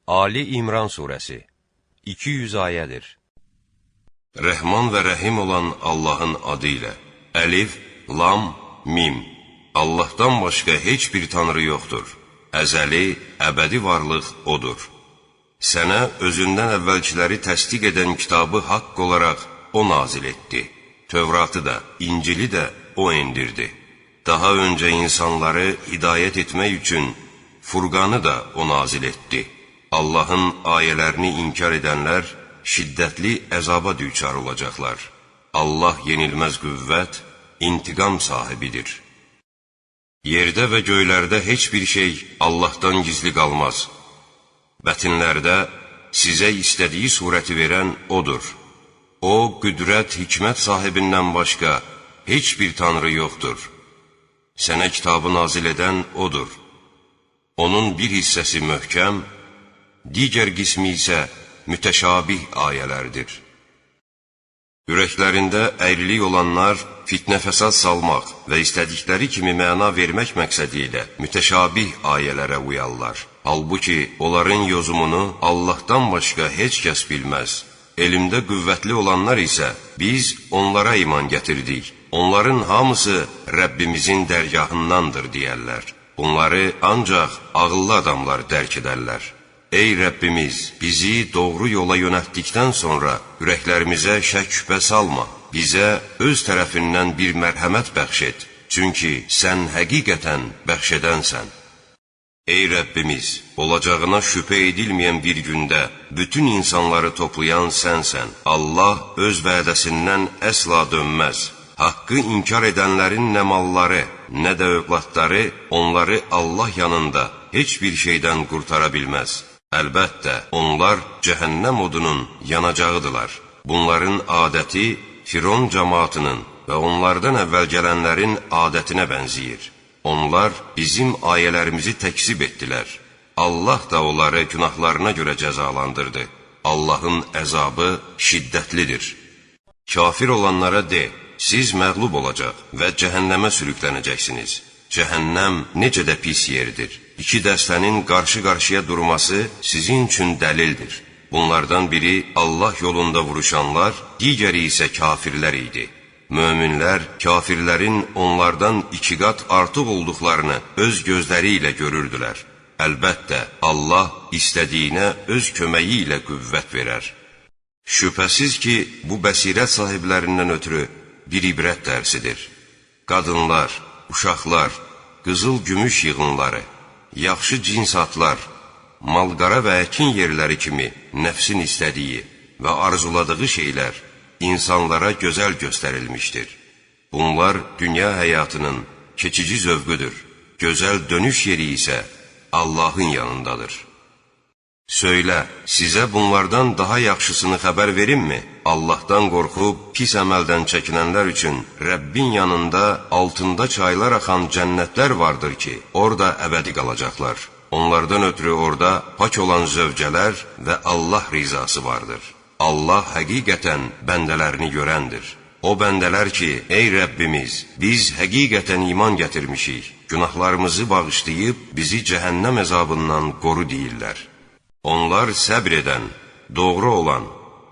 Ali İmran surəsi 200 ayədir. Rəhman və Rəhim olan Allahın adı ilə. Əlif, Lam, Mim. Allahdan başqa heç bir tanrı yoxdur. Əzəli, əbədi varlıq odur. Sənə özündən əvvəlkiləri təsdiq edən kitabı haqq olaraq o nazil etdi. Tövratı da, İncili də o endirdi. Daha öncə insanları hidayət etmək üçün Furqanı da o nazil etdi. Allahın ayələrini inkar edənlər şiddətli əzaba düçar olacaqlar. Allah yenilməz qüvvət, intiqam sahibidir. Yerdə və göylərdə heç bir şey Allahdan gizli qalmaz. Bətinlərdə sizə istədiyi surəti verən O'dur. O, qüdrət, hikmət sahibindən başqa heç bir tanrı yoxdur. Sənə kitabı nazil edən O'dur. Onun bir hissəsi möhkəm, digər qismi isə mütəşabih ayələrdir. Ürəklərində əyrilik olanlar fitnə-fəsad salmaq və istədikləri kimi məna vermək məqsədi ilə mütəşabih ayələrə uyarlar. Halbuki onların yozumunu Allahdan başqa heç kəs bilməz. Elmdə qüvvətli olanlar isə biz onlara iman gətirdik. Onların hamısı Rəbbimizin dərgahındandır deyərlər. Bunları ancaq ağıllı adamlar dərk edərlər. Ey Rəbbimiz, bizi doğru yola yönəltdikdən sonra ürəklərimizə şək-şübhə salma. Bizə öz tərəfindən bir mərhəmət bəxş et. Çünki sən həqiqətən bəxş edənsən. Ey Rəbbimiz, olacağına şübhə edilməyən bir gündə bütün insanları toplayan sənsən. Allah öz vədəsindən əsla dönməz. Haqqı inkar edənlərin nə malları, nə də övladları onları Allah yanında heç bir şeydən qurtara bilməz. Əlbəttə, onlar cəhənnəm odunun yanacağıdırlar. Bunların adəti Firon cəmaatının və onlardan əvvəl gələnlərin adətinə bənziyir. Onlar bizim ayələrimizi təkzib etdilər. Allah da onları günahlarına görə cəzalandırdı. Allahın əzabı şiddətlidir. Kafir olanlara de, siz məğlub olacaq və cəhənnəmə sürüklənəcəksiniz. Cəhənnəm necə də pis yerdir. İki dəstənin qarşı-qarşıya durması sizin üçün dəlildir. Bunlardan biri Allah yolunda vuruşanlar, digəri isə kafirlər idi. Möminlər kafirlərin onlardan iki qat artıq olduqlarını öz gözləri ilə görürdülər. Əlbəttə, Allah istədiyinə öz köməyi ilə qüvvət verər. Şübhəsiz ki, bu bəsirət sahiblərindən ötürü bir ibrət dərsidir. Qadınlar, uşaqlar, qızıl-gümüş yığınları, yaxşı cins atlar, malqara və əkin yerləri kimi nəfsin istədiyi və arzuladığı şeylər insanlara gözəl göstərilmişdir. Bunlar dünya həyatının keçici zövqüdür. Gözəl dönüş yeri isə Allahın yanındadır. Söylə, sizə bunlardan daha yaxşısını xəbər verimmi? Allahdan qorxub, pis əməldən çəkinənlər üçün Rəbbin yanında altında çaylar axan cənnətlər vardır ki, orada əbədi qalacaqlar. Onlardan ötürü orada pak olan zövcələr və Allah rizası vardır. Allah həqiqətən bəndələrini görəndir. O bəndələr ki, ey Rəbbimiz, biz həqiqətən iman gətirmişik, günahlarımızı bağışlayıb bizi cəhənnəm əzabından qoru deyirlər. Onlar səbr edən, doğru olan,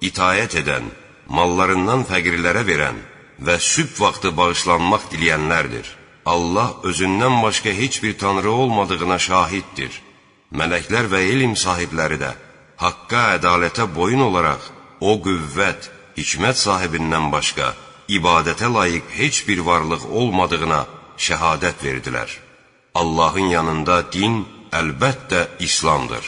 itaət edən, mallarından fəqirlərə verən və sübh vaxtı bağışlanmaq diləyənlərdir. Allah özündən başqa heç bir tanrı olmadığına şahiddir. Mələklər və elm sahibləri də haqqa, ədalətə boyun olaraq o qüvvət, hikmət sahibindən başqa ibadətə layiq heç bir varlıq olmadığına şəhadət verdilər. Allahın yanında din əlbəttə İslamdır.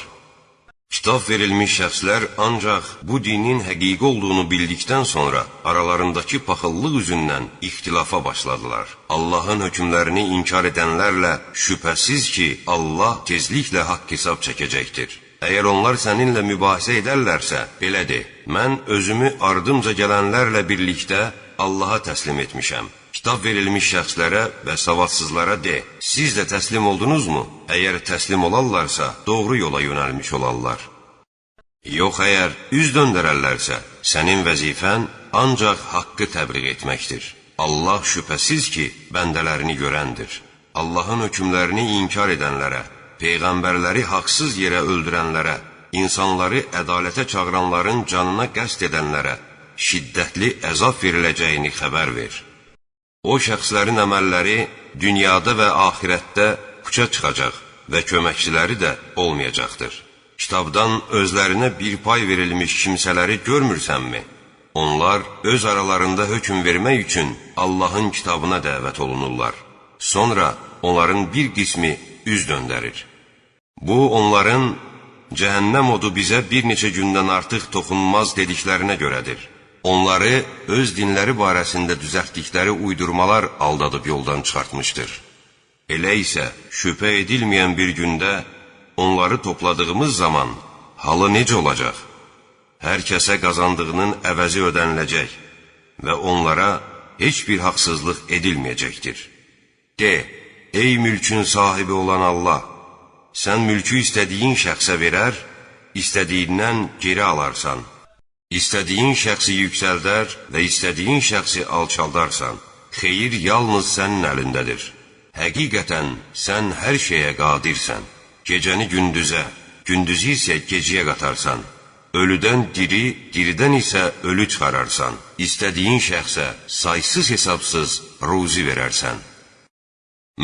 Kitab verilmiş şəxslər ancaq bu dinin həqiqi olduğunu bildikdən sonra aralarındakı paxıllıq üzündən ixtilafa başladılar. Allahın hökmlərini inkar edənlərlə şübhəsiz ki, Allah tezliklə haqq hesab çəkəcəkdir. Əgər onlar səninlə mübahisə edərlərsə, belə de, mən özümü ardımca gələnlərlə birlikdə Allaha təslim etmişəm. Kitab verilmiş şəxslərə və savadsızlara de, siz də təslim oldunuzmu? Əgər təslim olarlarsa, doğru yola yönəlmiş olarlar. Yox, əgər üz döndərərlərsə, sənin vəzifən ancaq haqqı təbliğ etməkdir. Allah şübhəsiz ki, bəndələrini görəndir. Allahın hökmlərini inkar edənlərə, peyğəmbərləri haqsız yerə öldürənlərə, insanları ədalətə çağıranların canına qəsd edənlərə şiddətli əzab veriləcəyini xəbər ver. O şəxslərin əməlləri dünyada və axirətdə puça çıxacaq və köməkçiləri də olmayacaqdır. Kitabdan özlərinə bir pay verilmiş kimsələri görmürsənmi? Onlar öz aralarında hökm vermək üçün Allahın kitabına dəvət olunurlar. Sonra onların bir qismi üz döndərir. Bu, onların cəhənnəm odu bizə bir neçə gündən artıq toxunmaz dediklərinə görədir. Onları öz dinləri barəsində düzəltdikləri uydurmalar aldadıb yoldan çıxartmışdır. Elə isə şübhə edilməyən bir gündə onları topladığımız zaman halı necə olacaq? Hər kəsə qazandığının əvəzi ödəniləcək və onlara heç bir haqsızlıq edilməyəcəkdir. De, ey mülkün sahibi olan Allah, sən mülkü istədiyin şəxsə verər, istədiyindən geri alarsan. İstədiyin şəxsi yüksəldər və istədiyin şəxsi alçaldarsan. Xeyir yalnız sənin əlindədir. Həqiqətən sən hər şeyə qadirsən. Gecəni gündüzə, gündüzü isə gecəyə qatarsan. Ölüdən diri, diridən isə ölü çıxararsan. İstədiyin şəxsə saysız hesabsız ruzi verərsən.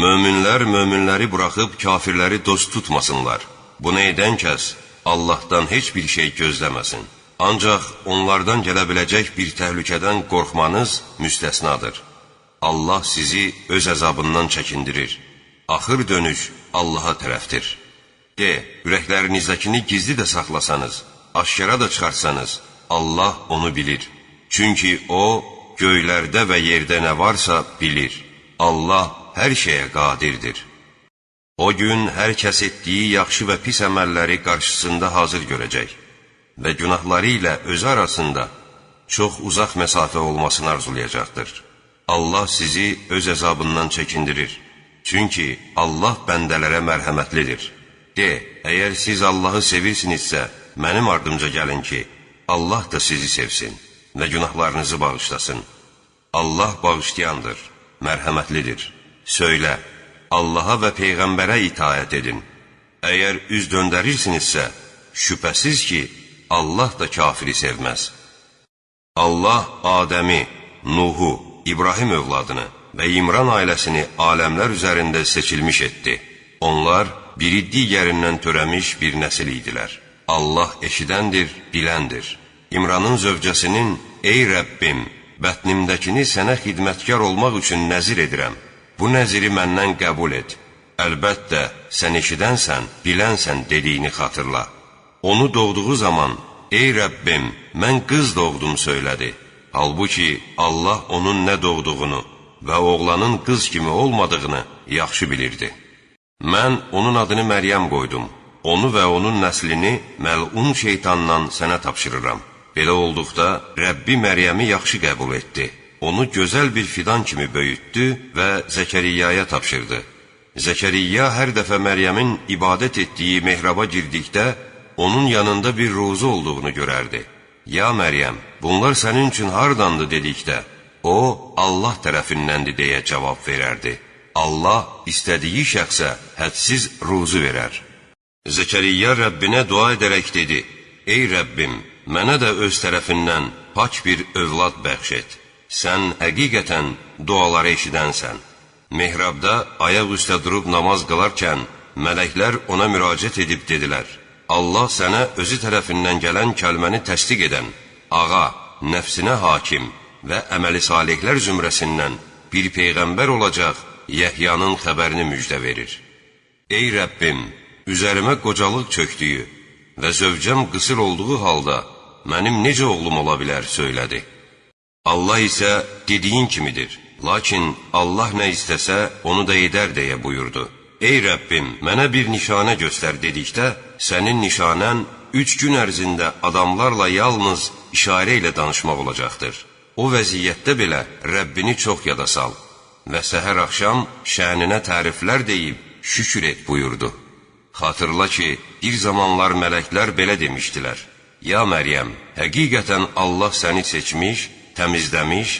Möminlər möminləri buraxıb kafirləri dost tutmasınlar. Bunu edən kəs Allahdan heç bir şey gözləməsin. Ancaq onlardan gələ biləcək bir təhlükədən qorxmanız müstəsnadır. Allah sizi öz əzabından çəkindirir. Axır dönüş Allaha tərəfdir. De, ürəklərinizdəkini gizli də saxlasanız, aşkara da çıxartsanız, Allah onu bilir. Çünki O, göylərdə və yerdə nə varsa bilir. Allah hər şeyə qadirdir. O gün hər kəs etdiyi yaxşı və pis əməlləri qarşısında hazır görəcək və günahları ilə özü arasında çox uzaq məsafə olmasını arzulayacaqdır. Allah sizi öz əzabından çəkindirir. Çünki Allah bəndələrə mərhəmətlidir. De, əgər siz Allahı sevirsinizsə, mənim ardımca gəlin ki, Allah da sizi sevsin və günahlarınızı bağışlasın. Allah bağışlayandır, mərhəmətlidir. Söylə, Allaha və Peyğəmbərə itaət edin. Əgər üz döndərirsinizsə, şübhəsiz ki, Allah da kafiri sevməz. Allah Adəmi, Nuhu, İbrahim övladını və İmran ailəsini aləmlər üzərində seçilmiş etdi. Onlar biri digərindən törəmiş bir nəsil idilər. Allah eşidəndir, biləndir. İmranın zövcəsinin, ey Rəbbim, bətnimdəkini sənə xidmətkar olmaq üçün nəzir edirəm. Bu nəziri məndən qəbul et. Əlbəttə, sən eşidənsən, bilənsən dediyini xatırla. Onu doğduğu zaman, ey Rəbbim, mən qız doğdum söylədi. Halbuki Allah onun nə doğduğunu və oğlanın qız kimi olmadığını yaxşı bilirdi. Mən onun adını Məryəm qoydum. Onu və onun nəslini məlun şeytandan sənə tapşırıram. Belə olduqda Rəbbi Məryəmi yaxşı qəbul etdi. Onu gözəl bir fidan kimi böyütdü və Zəkəriyyaya tapşırdı. Zəkəriyya hər dəfə Məryəmin ibadət etdiyi mehraba girdikdə onun yanında bir ruzu olduğunu görərdi. Ya Məryəm, bunlar sənin üçün hardandır dedikdə, o, Allah tərəfindəndir deyə cavab verərdi. Allah istədiyi şəxsə hədsiz ruzu verər. Zəkəriyya Rəbbinə dua edərək dedi, ey Rəbbim, mənə də öz tərəfindən pak bir övlad bəxş et. Sən həqiqətən duaları eşidənsən. Mehrabda ayaq üstə durub namaz qılarkən, mələklər ona müraciət edib dedilər, Allah sənə özü tərəfindən gələn kəlməni təsdiq edən, ağa, nəfsinə hakim və əməli salihlər zümrəsindən bir peyğəmbər olacaq Yəhyanın xəbərini müjdə verir. Ey Rəbbim, üzərimə qocalıq çöktüyü və zövcəm qısır olduğu halda mənim necə oğlum ola bilər söylədi. Allah isə dediyin kimidir, lakin Allah nə istəsə onu da edər deyə buyurdu. Ey Rəbbim, mənə bir nişanə göstər dedikdə, sənin nişanən 3 gün ərzində adamlarla yalnız işarə ilə danışmaq olacaqdır. O vəziyyətdə belə Rəbbini çox yada sal və səhər axşam şəninə təriflər deyib şükür et buyurdu. Xatırla ki, bir zamanlar mələklər belə demişdilər: Ya Məryəm, həqiqətən Allah səni seçmiş, təmizləmiş,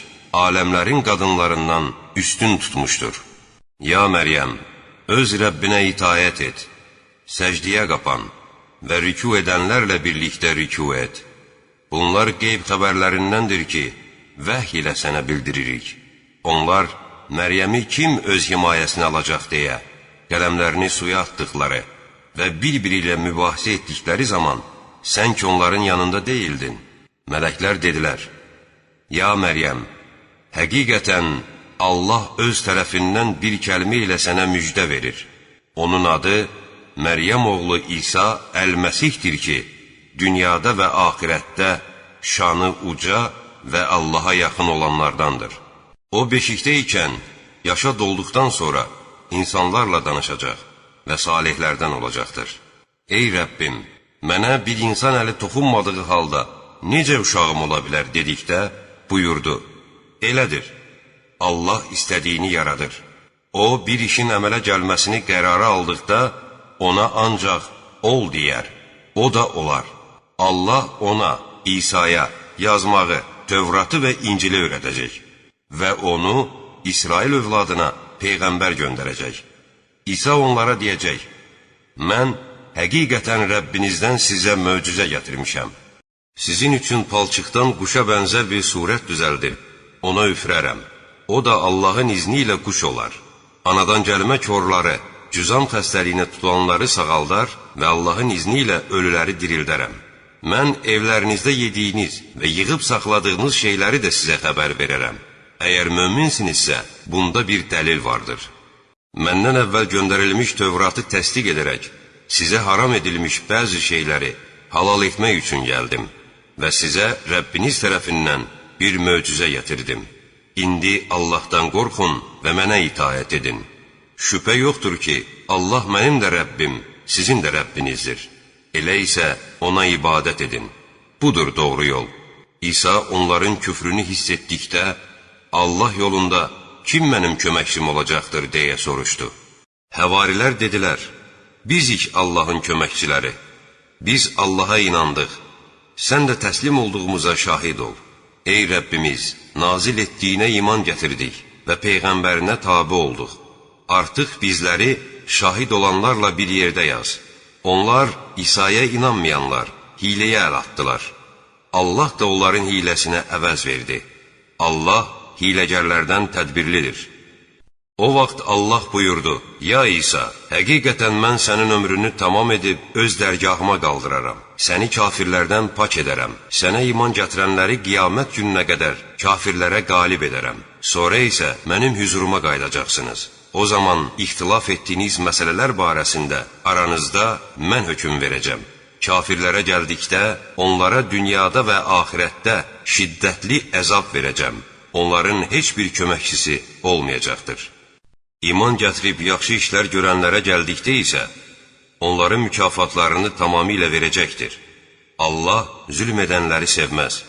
aləmlərin qadınlarından üstün tutmuşdur. Ya Məryəm, öz Rəbbinə itaət et, səcdiyə qapan və rükû edənlərlə birlikdə rükû et. Bunlar qeyb xəbərlərindəndir ki, vəhy ilə sənə bildiririk. Onlar Məryəmi kim öz himayəsinə alacaq deyə qələmlərini suya atdıqları və bir-biri ilə mübahisə etdikləri zaman sən ki onların yanında deyildin. Mələklər dedilər: Ya Məryəm, həqiqətən Allah öz tərəfindən bir kəlmə ilə sənə müjdə verir. Onun adı Məryəm oğlu İsa Əl-Məsihdir ki, dünyada və axirətdə şanı uca və Allaha yaxın olanlardandır. O beşikdə ikən, yaşa dolduqdan sonra insanlarla danışacaq və salihlərdən olacaqdır. Ey Rəbbim, mənə bir insan əli toxunmadığı halda necə uşağım ola bilər dedikdə buyurdu: Elədir, Allah istədiyini yaradır. O, bir işin əmələ gəlməsini qərara aldıqda ona ancaq ol deyər, o da olar. Allah ona, İsa'ya yazmağı, Tövratı və İncili öyrədəcək və onu İsrail övladına peyğəmbər göndərəcək. İsa onlara deyəcək: Mən həqiqətən Rəbbinizdən sizə möcüzə gətirmişəm. Sizin üçün palçıqdan quşa bənzər bir surət düzəldib, ona üfrərəm. O da Allahın izni ilə quş olar. Anadan gəlmə korları, cüzam xəstəliyinə tutulanları sağaldar və Allahın izni ilə ölüləri dirildərəm. Mən evlərinizdə yediyiniz və yığıb saxladığınız şeyləri də sizə xəbər verərəm. Əgər möminsinizsə, bunda bir dəlil vardır. Məndən əvvəl göndərilmiş Tövratı təsdiq edərək, sizə haram edilmiş bəzi şeyləri halal etmək üçün gəldim və sizə Rəbbiniz tərəfindən bir möcüzə gətirdim. İndi Allahdan qorxun və mənə itaət edin. Şübhə yoxdur ki, Allah mənim də Rəbbim, sizin də Rəbbinizdir. Elə isə ona ibadət edin. Budur doğru yol. İsa onların küfrünü hiss etdikdə, Allah yolunda kim mənim köməkçim olacaqdır deyə soruşdu. Həvarilər dedilər: Bizik Allahın köməkçiləri. Biz Allaha inandıq. Sən də təslim olduğumuza şahid ol. Ey Rəbbimiz, nazil etdiyinə iman gətirdik və peyğəmbərinə tabi olduq. Artıq bizləri şahid olanlarla bir yerdə yaz. Onlar İsa'ya inanmayanlar hiləyə əl atdılar. Allah da onların hiləsinə əvəz verdi. Allah hiləgərlərdən tədbirlidir. O vaxt Allah buyurdu: Ya İsa, həqiqətən mən sənin ömrünü tamam edib öz dərgahıma qaldıraram. Səni kafirlərdən pak edərəm. Sənə iman gətirənləri qiyamət gününə qədər kafirlərə qalib edərəm. Sonra isə mənim hüzuruma qayıdacaqsınız. O zaman ixtilaf etdiyiniz məsələlər barəsində aranızda mən hökm verəcəm. Kafirlərə gəldikdə onlara dünyada və axirətdə şiddətli əzab verəcəm. Onların heç bir köməkçisi olmayacaqdır. İman gətirib yaxşı işlər görənlərə gəldikdə isə onların mükafatlarını tamamilə verəcəkdir. Allah zülm edənləri sevməz.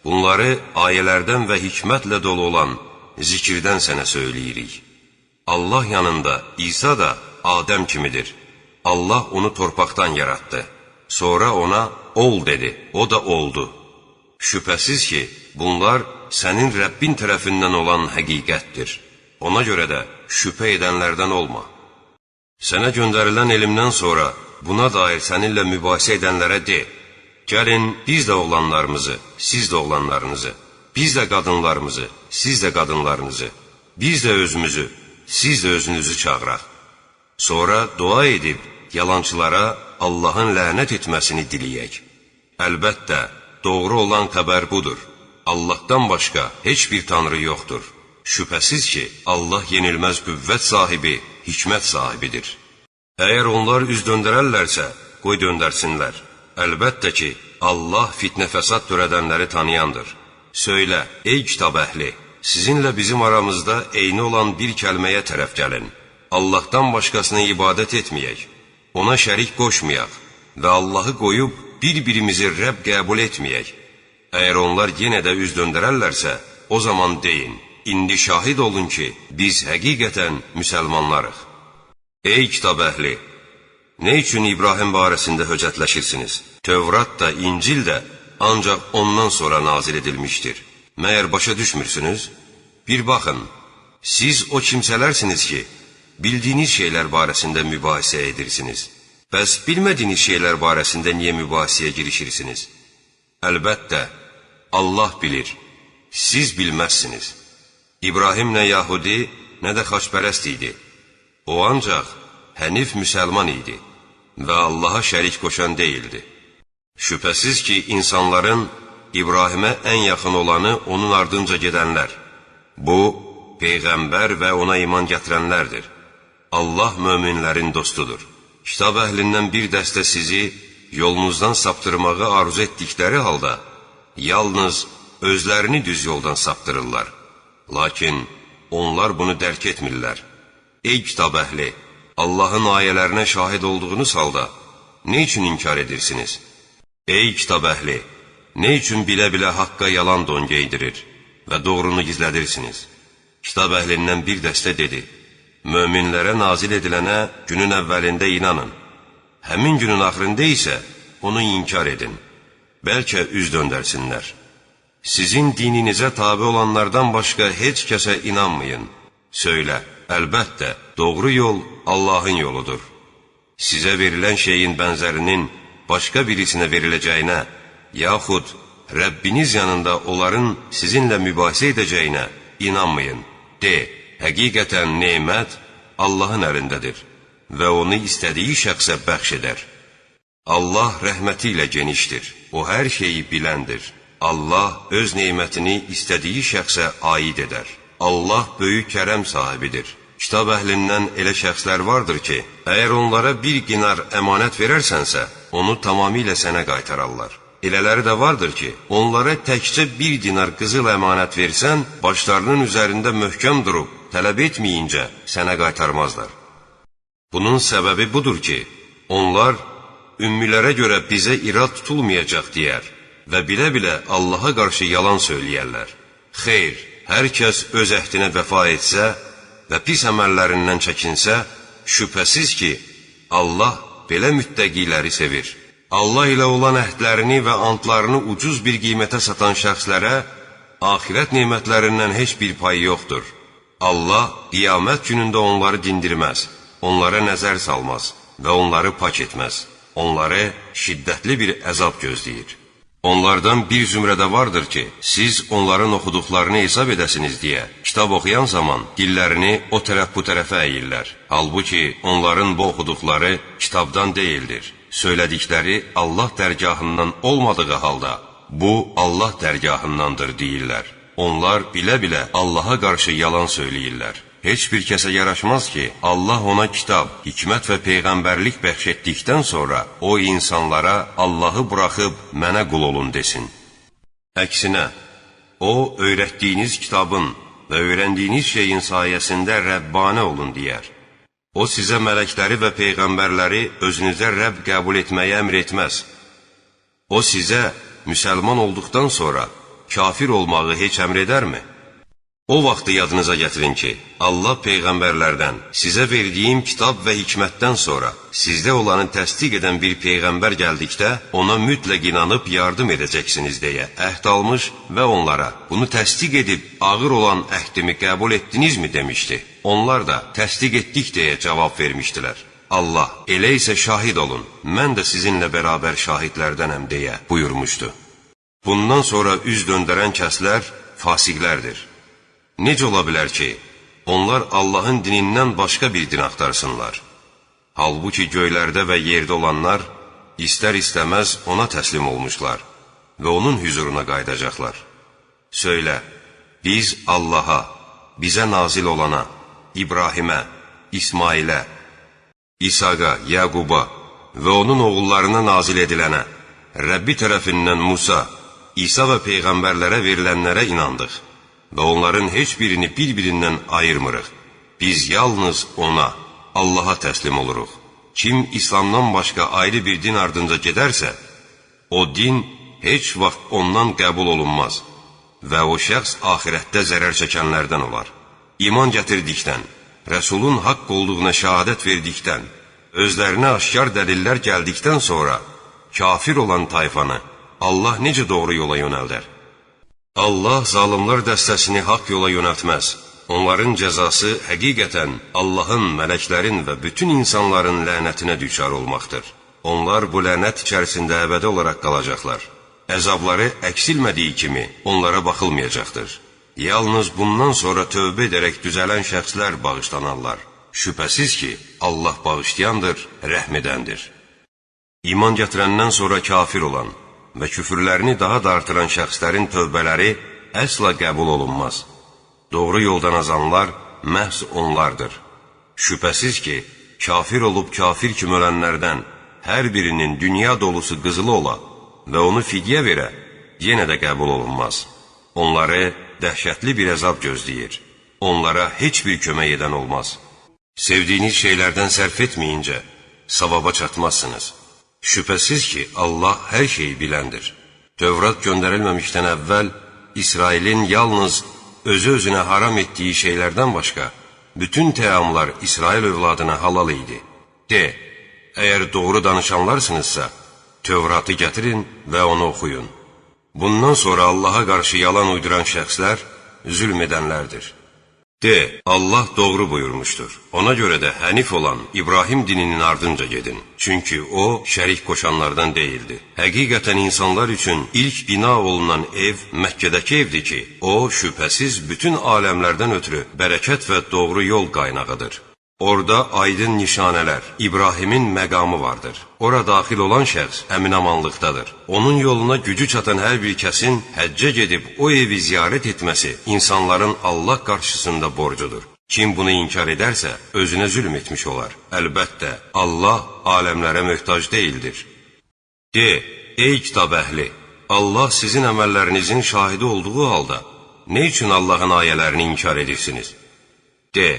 Bunları ayələrdən və hikmətlə dolu olan zikirdən sənə söyləyirik. Allah yanında İsa da Adəm kimidir. Allah onu torpaqdan yaratdı. Sonra ona ol dedi, o da oldu. Şübhəsiz ki, bunlar sənin Rəbbin tərəfindən olan həqiqətdir. Ona görə də şübhə edənlərdən olma. Sənə göndərilən elmdən sonra buna dair səninlə mübahisə edənlərə de: Gəlin, biz də oğlanlarımızı, siz də oğlanlarınızı, biz də qadınlarımızı, siz də qadınlarınızı, biz də özümüzü, siz də özünüzü çağıraq. Sonra dua edib yalançılara Allahın lənət etməsini diləyək. Əlbəttə, doğru olan xəbər budur. Allahdan başqa heç bir tanrı yoxdur. Şübhəsiz ki, Allah yenilməz qüvvət sahibi, hikmət sahibidir. Əgər onlar üz döndərərlərsə, qoy döndərsinlər. Əlbəttə ki, Allah fitnə-fəsad törədənləri tanıyandır. Söylə, ey kitab əhli, sizinlə bizim aramızda eyni olan bir kəlməyə tərəf gəlin. Allahdan başqasına ibadət etməyək, ona şərik qoşmayaq və Allahı qoyub bir-birimizi Rəbb qəbul etməyək. Əgər onlar yenə də üz döndərərlərsə, o zaman deyin: İndi şahid olun ki, biz həqiqətən müsəlmanlarıq. Ey kitab əhli! Nə üçün İbrahim barəsində höcətləşirsiniz? Tövrat da, İncil də ancaq ondan sonra nazil edilmişdir. Məyər başa düşmürsünüz? Bir baxın, siz o kimsələrsiniz ki, bildiyiniz şeylər barəsində mübahisə edirsiniz. Bəs bilmədiyiniz şeylər barəsində niyə mübahisəyə girişirsiniz? Əlbəttə, Allah bilir, siz bilməzsiniz. İbrahim nə yahudi, nə də xaçpərəst idi. O ancaq hənif müsəlman idi və Allaha şərik qoşan deyildi. Şübhəsiz ki, insanların İbrahimə ən yaxın olanı onun ardınca gedənlər. Bu, Peyğəmbər və ona iman gətirənlərdir. Allah möminlərin dostudur. Kitab əhlindən bir dəstə sizi yolunuzdan saptırmağı arzu etdikləri halda, yalnız özlərini düz yoldan saptırırlar. Lakin onlar bunu dərk etmirlər. Ey kitab əhli! Allahın ayələrinə şahid olduğunuz halda, nə üçün inkar edirsiniz? Ey kitab əhli! Nə üçün bilə-bilə haqqa yalan don geydirir və doğrunu gizlədirsiniz? Kitab əhlindən bir dəstə dedi: Möminlərə nazil edilənə günün əvvəlində inanın. Həmin günün axırında isə onu inkar edin. Bəlkə üz döndərsinlər. Sizin dininizə tabi olanlardan başqa heç kəsə inanmayın. Söylə, əlbəttə, doğru yol Allahın yoludur. Sizə verilən şeyin bənzərinin başqa birisinə veriləcəyinə, yaxud Rəbbiniz yanında onların sizinlə mübahisə edəcəyinə inanmayın. De, həqiqətən nemət Allahın əlindədir və onu istədiyi şəxsə bəxş edər. Allah rəhməti ilə genişdir, o hər şeyi biləndir. Allah öz nemətini istədiyi şəxsə aid edər. Allah böyük kərəm sahibidir. Kitab əhlindən elə şəxslər vardır ki, əgər onlara bir dinar əmanət verərsənsə, onu tamamilə sənə qaytararlar. Elələri də vardır ki, onlara təkcə bir dinar qızıl əmanət versən, başlarının üzərində möhkəm durub, tələb etməyincə sənə qaytarmazlar. Bunun səbəbi budur ki, onlar ümmilərə görə bizə irad tutulmayacaq deyər və bilə-bilə Allaha qarşı yalan söyləyərlər. Xeyr, hər kəs öz əhdinə vəfa etsə və pis əməllərindən çəkinsə, şübhəsiz ki, Allah belə müttəqiləri sevir. Allah ilə olan əhdlərini və antlarını ucuz bir qiymətə satan şəxslərə axirət nemətlərindən heç bir payı yoxdur. Allah qiyamət günündə onları dindirməz, onlara nəzər salmaz və onları pak etməz. Onları şiddətli bir əzab gözləyir. Onlardan bir zümrədə vardır ki, siz onların oxuduqlarını hesab edəsiniz deyə, kitab oxuyan zaman dillərini o tərəf bu tərəfə əyirlər. Halbuki onların bu oxuduqları kitabdan deyildir. Söylədikləri Allah dərgahından olmadığı halda, bu Allah dərgahındandır deyirlər. Onlar bilə-bilə Allaha qarşı yalan söyləyirlər. Heç bir kəsə yaraşmaz ki, Allah ona kitab, hikmət və peyğəmbərlik bəxş etdikdən sonra o insanlara Allahı buraxıb mənə qul olun desin. Əksinə, o öyrətdiyiniz kitabın və öyrəndiyiniz şeyin sayəsində Rəbbanə olun deyər. O sizə mələkləri və peyğəmbərləri özünüzə Rəbb qəbul etməyi əmr etməz. O sizə müsəlman olduqdan sonra kafir olmağı heç əmr edərmi? O vaxtı yadınıza gətirin ki, Allah peyğəmbərlərdən sizə verdiyim kitab və hikmətdən sonra sizdə olanı təsdiq edən bir peyğəmbər gəldikdə ona mütləq inanıb yardım edəcəksiniz deyə əhd almış və onlara bunu təsdiq edib ağır olan əhdimi qəbul etdinizmi demişdi. Onlar da təsdiq etdik deyə cavab vermişdilər. Allah, elə isə şahid olun, mən də sizinlə bərabər şahidlərdənəm deyə buyurmuşdu. Bundan sonra üz döndərən kəslər fasiqlərdir. Necə ola bilər ki, onlar Allahın dinindən başqa bir din axtarsınlar? Halbuki göylərdə və yerdə olanlar istər-istəməz ona təslim olmuşlar və onun hüzuruna qayıdacaqlar. Söylə, biz Allaha, bizə nazil olana, İbrahimə, İsmailə, İsaqa, Yaquba və onun oğullarına nazil edilənə, Rəbbi tərəfindən Musa, İsa və peyğəmbərlərə verilənlərə inandıq və onların heç birini bir-birindən ayırmırıq. Biz yalnız ona, Allaha təslim oluruq. Kim İslamdan başqa ayrı bir din ardınca gedərsə, o din heç vaxt ondan qəbul olunmaz və o şəxs axirətdə zərər çəkənlərdən olar. İman gətirdikdən, Rəsulun haqq olduğuna şəhadət verdikdən, özlərinə aşkar dəlillər gəldikdən sonra kafir olan tayfanı Allah necə doğru yola yönəldər? Allah zalimlar dəstəsini haqq yola yönəltməz. Onların cəzası həqiqətən Allahın, mələklərin və bütün insanların lənətinə düçar olmaqdır. Onlar bu lənət içərisində əbədi olaraq qalacaqlar. Əzabları əksilmədiyi kimi onlara baxılmayacaqdır. Yalnız bundan sonra tövbə edərək düzələn şəxslər bağışlanarlar. Şübhəsiz ki, Allah bağışlayandır, rəhm edəndir. İman gətirəndən sonra kafir olan və küfürlərini daha da artıran şəxslərin tövbələri əsla qəbul olunmaz. Doğru yoldan azanlar məhz onlardır. Şübhəsiz ki, kafir olub kafir kimi ölənlərdən hər birinin dünya dolusu qızılı ola və onu fidyə verə, yenə də qəbul olunmaz. Onları dəhşətli bir əzab gözləyir. Onlara heç bir kömək edən olmaz. Sevdiyiniz şeylərdən sərf etməyincə savaba çatmazsınız. Şübhəsiz ki, Allah hər şeyi biləndir. Tövrat göndərilməmişdən əvvəl İsrailin yalnız özü-özünə haram etdiyi şeylərdən başqa bütün təamlar İsrail övladına halal idi. De, əgər doğru danışanlarsınızsa, Tövratı gətirin və onu oxuyun. Bundan sonra Allaha qarşı yalan uyduran şəxslər zülm edənlərdir. De, Allah doğru buyurmuşdur. Ona görə də hənif olan İbrahim dininin ardınca gedin. Çünki o, şərik qoşanlardan deyildi. Həqiqətən insanlar üçün ilk bina olunan ev Məkkədəki evdir ki, o, şübhəsiz bütün aləmlərdən ötürü bərəkət və doğru yol qaynağıdır. Orada aydın nişanələr, İbrahimin məqamı vardır. Ora daxil olan şəxs əminamanlıqdadır. Onun yoluna gücü çatan hər bir kəsin həccə gedib o evi ziyarət etməsi insanların Allah qarşısında borcudur. Kim bunu inkar edərsə, özünə zülm etmiş olar. Əlbəttə, Allah aləmlərə möhtac deyildir. De, ey kitab əhli, Allah sizin əməllərinizin şahidi olduğu halda, nə üçün Allahın ayələrini inkar edirsiniz? De,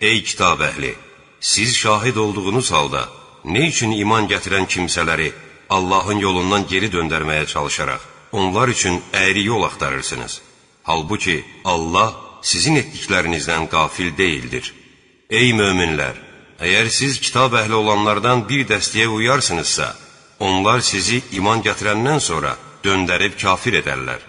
ey kitab əhli, siz şahid olduğunuz halda, nə üçün iman gətirən kimsələri Allahın yolundan geri döndərməyə çalışaraq, onlar üçün əyri yol axtarırsınız? Halbuki Allah sizin etdiklərinizdən qafil deyildir. Ey möminlər, əgər siz kitab əhli olanlardan bir dəstəyə uyarsınızsa, onlar sizi iman gətirəndən sonra döndərib kafir edərlər.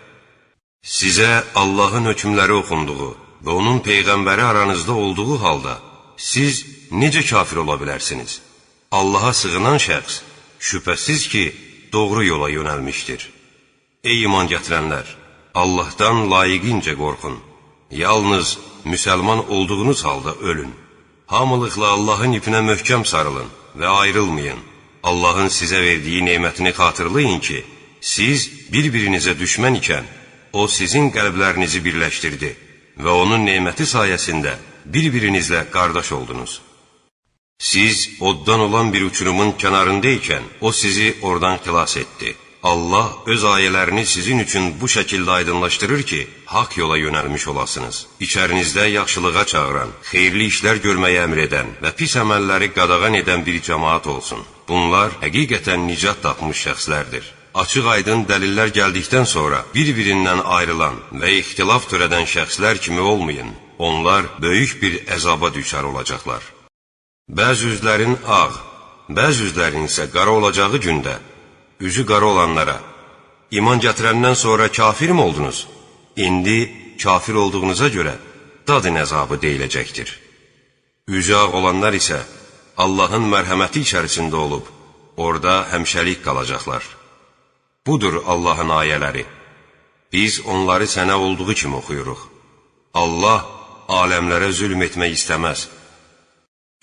Sizə Allahın hökmləri oxunduğu və onun peyğəmbəri aranızda olduğu halda siz necə kafir ola bilərsiniz? Allaha sığınan şəxs şübhəsiz ki, doğru yola yönəlmişdir. Ey iman gətirənlər, Allahdan layiqincə qorxun. Yalnız müsəlman olduğunuz halda ölün. Hamılıqla Allahın ipinə möhkəm sarılın və ayrılmayın. Allahın sizə verdiyi nemətini xatırlayın ki, siz bir-birinizə düşmən ikən, o sizin qəlblərinizi birləşdirdi və onun neməti sayəsində bir-birinizlə qardaş oldunuz. Siz oddan olan bir uçurumun kənarında ikən, o sizi oradan xilas etdi. Allah öz ayələrini sizin üçün bu şəkildə aydınlaşdırır ki, haqq yola yönəlmiş olasınız. İçərinizdə yaxşılığa çağıran, xeyirli işlər görməyə əmr edən və pis əməlləri qadağan edən bir cəmaat olsun. Bunlar həqiqətən nicat tapmış şəxslərdir. Açıq-aydın dəlillər gəldikdən sonra bir-birindən ayrılan və ixtilaf törədən şəxslər kimi olmayın. Onlar böyük bir əzaba düçar olacaqlar. Bəzi üzlərin ağ, bəzi üzlərin isə qara olacağı gündə üzü qara olanlara, iman gətirəndən sonra kafir mi oldunuz? İndi kafir olduğunuza görə dadın əzabı deyiləcəkdir. Üzü ağ olanlar isə Allahın mərhəməti içərisində olub, orada həmişəlik qalacaqlar. Budur Allahın ayələri. Biz onları sənə olduğu kimi oxuyuruq. Allah aləmlərə zülm etmək istəməz.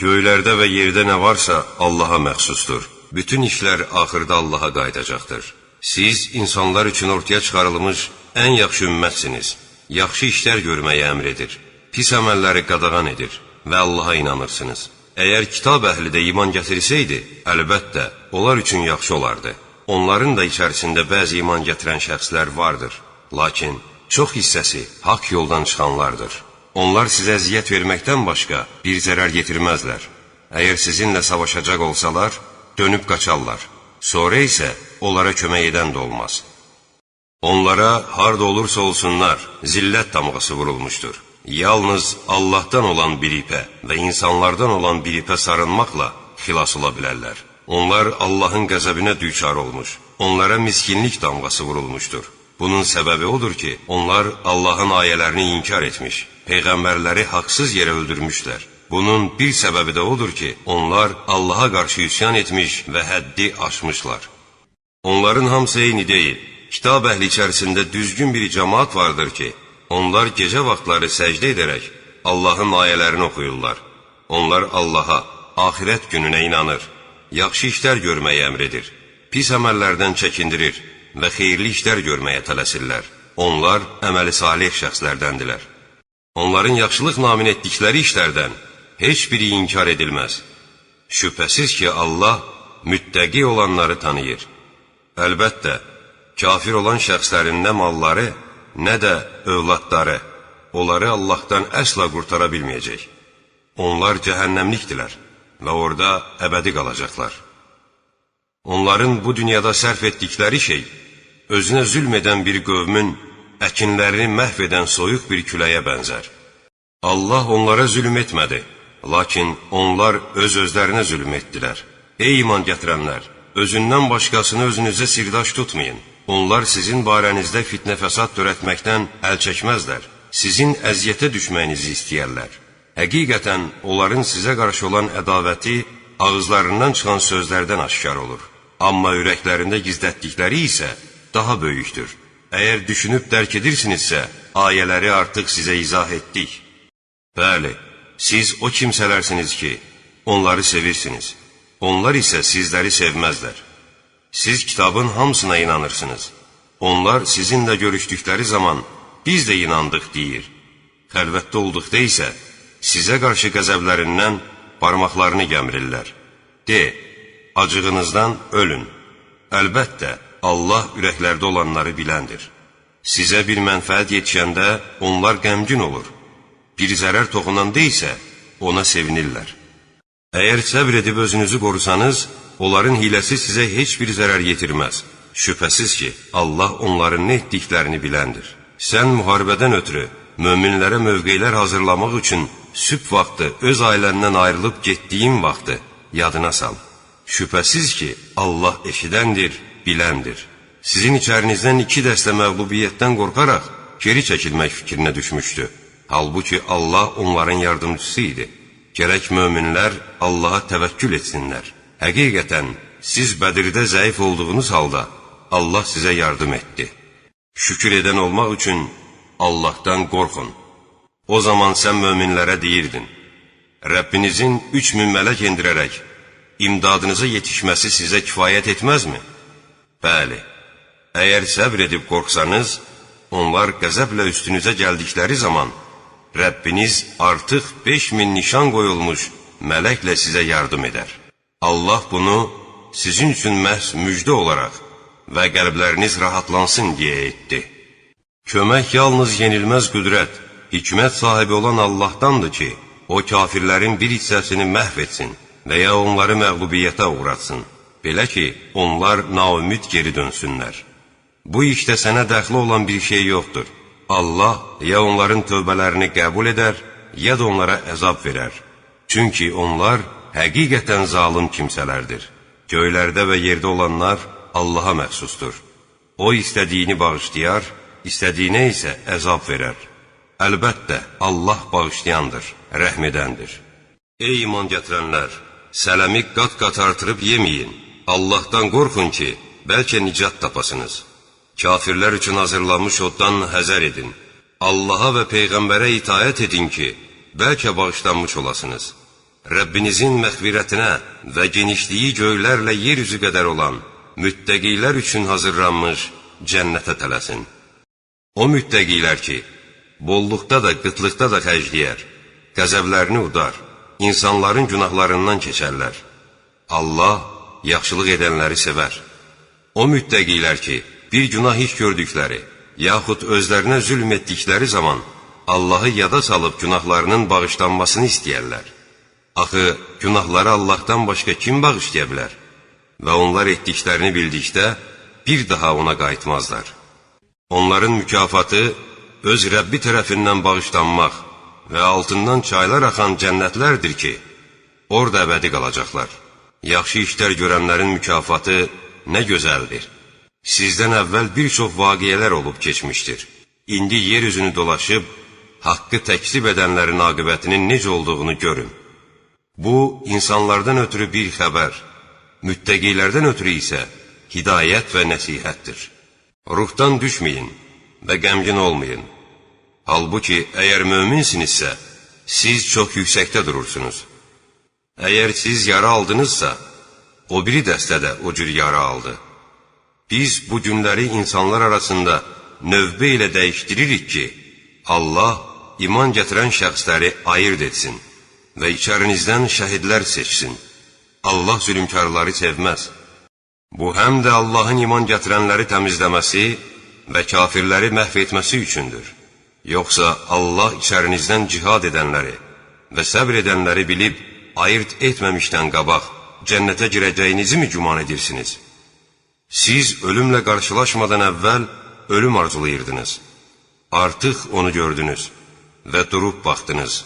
Göylərdə və yerdə nə varsa Allaha məxsusdur. Bütün işlər axırda Allaha qayıdacaqdır. Siz insanlar üçün ortaya çıxarılmış ən yaxşı ümmətsiniz. Yaxşı işlər görməyi əmr edir, pis əməlləri qadağan edir və Allaha inanırsınız. Əgər kitab əhli də iman gətirsəydi, əlbəttə, onlar üçün yaxşı olardı. Onların da içərisində bəzi iman gətirən şəxslər vardır. Lakin çox hissəsi haqq yoldan çıxanlardır. Onlar sizə əziyyət verməkdən başqa bir zərər yetirməzlər. Əgər sizinlə savaşacaq olsalar, dönüb qaçarlar. Sonra isə onlara kömək edən də olmaz. Onlara harda olursa olsunlar, zillət damğası vurulmuşdur. Yalnız Allahdan olan bir ipə və insanlardan olan bir ipə sarınmaqla xilas ola bilərlər. Onlar Allahın qəzəbinə düçar olmuş, onlara miskinlik damğası vurulmuşdur. Bunun səbəbi odur ki, onlar Allahın ayələrini inkar etmiş peyğəmbərləri haqsız yerə öldürmüşlər. Bunun bir səbəbi də odur ki, onlar Allaha qarşı üsyan etmiş və həddi aşmışlar. Onların hamısı eyni deyil. Kitab əhli içərisində düzgün bir cəmaat vardır ki, onlar gecə vaxtları səcdə edərək Allahın ayələrini oxuyurlar. Onlar Allaha, axirət gününə inanır, yaxşı işlər görməyi əmr edir, pis əməllərdən çəkindirir və xeyirli işlər görməyə tələsirlər. Onlar əməli salih şəxslərdəndirlər. Onların yaxşılıq namin etdikləri işlərdən heç biri inkar edilməz. Şübhəsiz ki, Allah müttəqi olanları tanıyır. Əlbəttə, kafir olan şəxslərin nə malları, nə də övladları onları Allahdan əsla qurtara bilməyəcək. Onlar cəhənnəmlikdirlər və orada əbədi qalacaqlar. Onların bu dünyada sərf etdikləri şey, özünə zülm edən bir qövmün əkinlərini məhv edən soyuq bir küləyə bənzər. Allah onlara zülm etmədi, lakin onlar öz-özlərinə zülm etdilər. Ey iman gətirənlər! Özündən başqasını özünüzə sirdaş tutmayın. Onlar sizin barənizdə fitnə-fəsad törətməkdən əl çəkməzlər. Sizin əziyyətə düşməyinizi istəyərlər. Həqiqətən, onların sizə qarşı olan ədavəti ağızlarından çıxan sözlərdən aşkar olur. Amma ürəklərində gizlətdikləri isə daha böyükdür. Əgər düşünüb dərk edirsinizsə, ayələri artıq sizə izah etdik. Bəli, siz o kimsələrsiniz ki, onları sevirsiniz. Onlar isə sizləri sevməzlər. Siz kitabın hamısına inanırsınız. Onlar sizinlə görüşdükləri zaman biz də inandıq deyir. Xəlvətdə olduqda isə sizə qarşı qəzəblərindən barmaqlarını gəmirirlər. De, acığınızdan ölün. Əlbəttə, Allah ürəklərdə olanları biləndir. Sizə bir mənfəət yetişəndə onlar qəmgin olur. Bir zərər toxunanda isə ona sevinirlər. Əgər səbr edib özünüzü qorusanız, onların hiləsi sizə heç bir zərər yetirməz. Şübhəsiz ki, Allah onların nə etdiklərini biləndir. Sən müharibədən ötürü möminlərə mövqelər hazırlamaq üçün sübh vaxtı öz ailəndən ayrılıb getdiyin vaxtı yadına sal. Şübhəsiz ki, Allah eşidəndir, biləndir. Sizin içərinizdən iki dəstə məğlubiyyətdən qorxaraq geri çəkilmək fikrinə düşmüşdü. Halbuki Allah onların yardımcısı idi. Gərək möminlər Allaha təvəkkül etsinlər. Həqiqətən, siz Bədirdə zəif olduğunuz halda Allah sizə yardım etdi. Şükür edən olmaq üçün Allahdan qorxun. O zaman sən möminlərə deyirdin, Rəbbinizin 3000 mələk endirərək imdadınıza yetişməsi sizə kifayət etməzmi? Bəli, əgər səbr edib qorxsanız, onlar qəzəblə üstünüzə gəldikləri zaman Rəbbiniz artıq 5000 nişan qoyulmuş mələklə sizə yardım edər. Allah bunu sizin üçün məhz müjdə olaraq və qəlbləriniz rahatlansın deyə etdi. Kömək yalnız yenilməz qüdrət, hikmət sahibi olan Allahdandır ki, o kafirlərin bir hissəsini məhv etsin və ya onları məğlubiyyətə uğratsın. Belə ki, onlar naümid geri dönsünlər. Bu işdə sənə dəxli olan bir şey yoxdur. Allah ya onların tövbələrini qəbul edər, ya da onlara əzab verər. Çünki onlar həqiqətən zalım kimsələrdir. Göylərdə və yerdə olanlar Allaha məxsusdur. O istədiyini bağışlayar, istədiyinə isə əzab verər. Əlbəttə, Allah bağışlayandır, rəhm edəndir. Ey iman gətirənlər! Sələmi qat-qat artırıb yeməyin. Allahdan qorxun ki, bəlkə nicat tapasınız. Kafirlər üçün hazırlanmış oddan həzər edin. Allaha və Peyğəmbərə itaət edin ki, bəlkə bağışlanmış olasınız. Rəbbinizin məğfirətinə və genişliyi göylərlə yer üzü qədər olan müttəqilər üçün hazırlanmış cənnətə tələsin. O müttəqilər ki, bolluqda da, qıtlıqda da xərcləyər, qəzəblərini udar, insanların günahlarından keçərlər. Allah yaxşılıq edənləri sevər. O müttəqilər ki, bir günah iş gördükləri, yaxud özlərinə zülm etdikləri zaman Allahı yada salıb günahlarının bağışlanmasını istəyərlər. Axı, günahları Allahdan başqa kim bağışlaya bilər? Və onlar etdiklərini bildikdə bir daha ona qayıtmazlar. Onların mükafatı öz Rəbbi tərəfindən bağışlanmaq və altından çaylar axan cənnətlərdir ki, orada əbədi qalacaqlar. Yaxşı işlər görənlərin mükafatı nə gözəldir. Sizdən əvvəl bir çox vaqiələr olub keçmişdir. İndi yer üzünü dolaşıb, Haqqı təkzib edənlərin aqibətinin necə olduğunu görün. Bu, insanlardan ötürü bir xəbər, müttəqilərdən ötürü isə hidayət və nəsihətdir. Ruhdan düşməyin və qəmgin olmayın. Halbuki, əgər möminsinizsə, siz çox yüksəkdə durursunuz. Əgər siz yara aldınızsa, o biri dəstə də o cür yara aldı. Biz bu günləri insanlar arasında növbə ilə dəyişdiririk ki, Allah iman gətirən şəxsləri ayırt etsin və içərinizdən şəhidlər seçsin. Allah zülmkarları sevməz. Bu, həm də Allahın iman gətirənləri təmizləməsi və kafirləri məhv etməsi üçündür. Yoxsa Allah içərinizdən cihad edənləri və səbr edənləri bilib, ayırt etməmişdən qabaq cənnətə girəcəyinizi mi güman edirsiniz? Siz ölümlə qarşılaşmadan əvvəl ölüm arzulayırdınız. Artıq onu gördünüz və durub baxdınız.